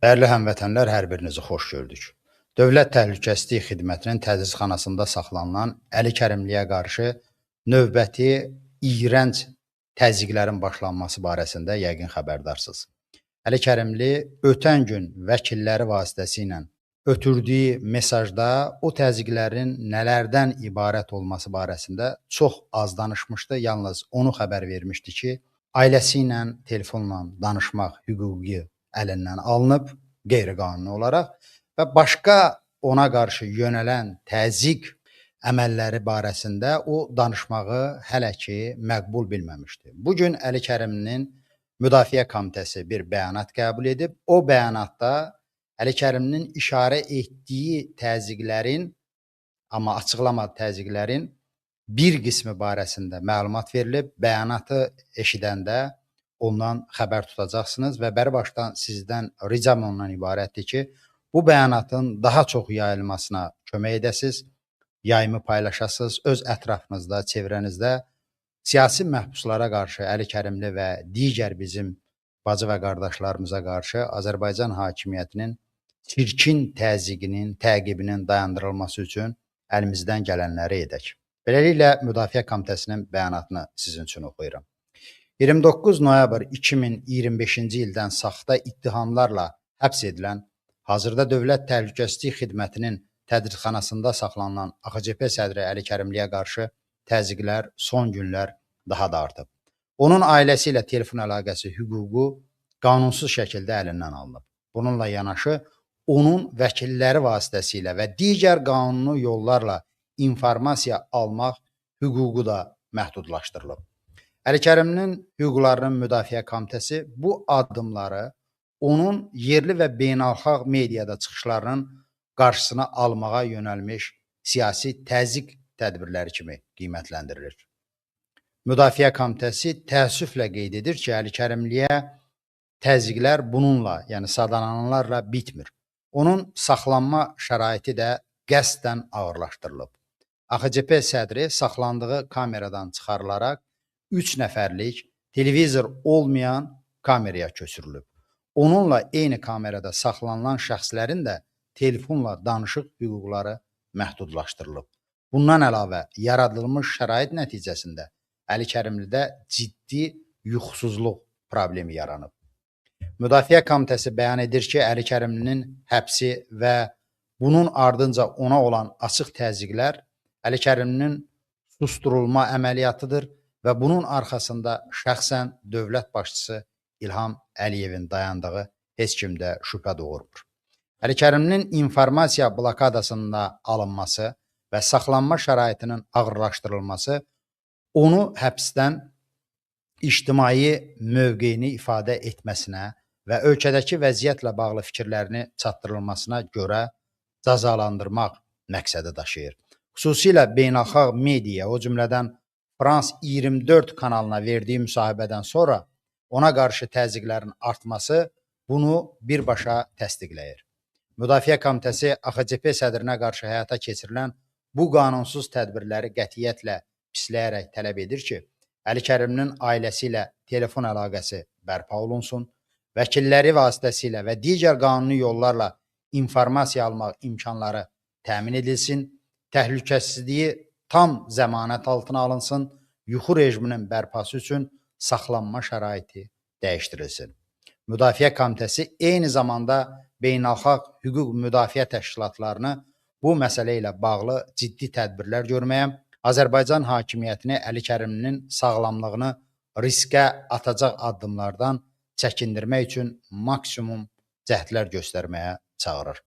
Dəyərli həmvətənlər, hər birinizi xoş gördük. Dövlət Təhlükəsizlik Xidmətinin tədrisxanasında saxlanılan Əli Kərimliyə qarşı növbəti iyrənc təzyiqlərin başlanması barəsində yəqin xəbərdarsınız. Əli Kərimli ötən gün vəkilləri vasitəsilə ötürdüyü mesajda o təzyiqlərin nələrdən ibarət olması barəsində çox az danışmışdı. Yalnız onu xəbər vermişdi ki, ailəsi ilə telefonla danışmaq hüququ əlindən alınıb qeyri-qanuni olaraq və başqa ona qarşı yönələn təzyiq əməlləri barəsində o danışmağı hələ ki məqbul bilməmişdi. Bu gün Əli Kərimlinin Müdafiə Komitəsi bir bəyanat qəbul edib. O bəyanatda Əli Kərimlinin işarə etdiyi təzyiqlərin, amma açıqlamadığı təzyiqlərin bir qismi barəsində məlumat verilib. Bəyanatı eşidəndə ondan xəbər tutacaqsınız və bəri başdan sizdən ricam ondan ibarətdir ki, bu bəyanatın daha çox yayılmasına kömək edəsiniz, yayımı paylaşasınız, öz ətrafınızda, çevrənizdə siyasi məhbuslara qarşı Əli Kərimli və digər bizim bacı və qardaşlarımıza qarşı Azərbaycan hakimiyyətinin çirkin təzyiqinin, təqibinin dayandırılması üçün əlimizdən gələnləri edək. Beləliklə, Müdafiə Komitəsinin bəyanatını sizin üçün oxuyuram. 29 noyabr 2025-ci ildən saxta ittihamlarla həbs edilən, hazırda Dövlət Təhlükəsizlik Xidmətinin tədrisxanasında saxlanılan AXCP sədri Əli Kərimliyə qarşı təzyiqlər son günlər daha da artıb. Onun ailəsi ilə telefon əlaqəsi hüququ qanunsuz şəkildə əlindən alınıb. Bununla yanaşı, onun vəkilləri vasitəsilə və digər qanuni yollarla informasiya almaq hüququ da məhdudlaşdırılıb. Əli Kərimlinin Hüquqlarının Müdafiə Komitəsi bu addımları onun yerli və beynəlxalq mediada çıxışlarının qarşısını almağa yönəlmiş siyasi təzyiq tədbirləri kimi qiymətlendirilir. Müdafiə Komitəsi təəssüflə qeyd edir ki, Əli Kərimliyə təzyiqlər bununla, yəni sadalananlarla bitmir. Onun saxlanma şəraiti də qəsdən ağırlaşdırılıb. AXCP sədri saxlandığı kameradan çıxarılaraq 3 nəfərlik televizor olmayan kameraya köçürülüb. Onunla eyni kamerada saxlanılan şəxslərin də telefonla danışıq hüquqları məhdudlaşdırılıb. Bundan əlavə, yaradılmış şərait nəticəsində Əli Kərimlidə ciddi yuxusuzluq problemi yaranıb. Müdafiə Komitəsi bəyan edir ki, Əli Kərimlinin həbsi və bunun ardınca ona olan açıq təzyiqlər Əli Kərimlinin susdurulma əməliyyatıdır və bunun arxasında şəxsən dövlət başçısı İlham Əliyevin dayandığı heç kimdə şübhə doğurmur. Əli Kərimlinin informasiya blokadasında alınması və saxlanma şəraitinin ağırlaşdırılması onu həbsdən ictimai mövqeyini ifadə etməsinə və ölkədəki vəziyyətlə bağlı fikirlərini çatdırılmasına görə cəzalandırmaq məqsədi daşıyır. Xüsusilə beynəlxalq mediaya, o cümlədən France 24 kanalına verdiyi müsahibədən sonra ona qarşı təzyiqlərin artması bunu birbaşa təsdiqləyir. Müdafiə Komitəsi AXCP sədrinə qarşı həyata keçirilən bu qanunsuz tədbirləri qətiyyətlə pisləyərək tələb edir ki, Əli Kərimlinin ailəsi ilə telefon əlaqəsi bərpa olunsun, vəkilləri vasitəsilə və digər qanuni yollarla informasiya almaq imkanları təmin edilsin, təhlükəsizliyi tam zəmanət altına alınsın, yuxu rejiminin bərpası üçün saxlanma şəraiti dəyişdirilsin. Müdafiə Komitəsi eyni zamanda beynəlxalq hüquq müdafiə təşkilatlarını bu məsələ ilə bağlı ciddi tədbirlər görməyə, Azərbaycan hakimiyyətini Əli Kərimlinin sağlamlığını riskə atacaq addımlardan çəkindirmək üçün maksimum cəhdlər göstərməyə çağırır.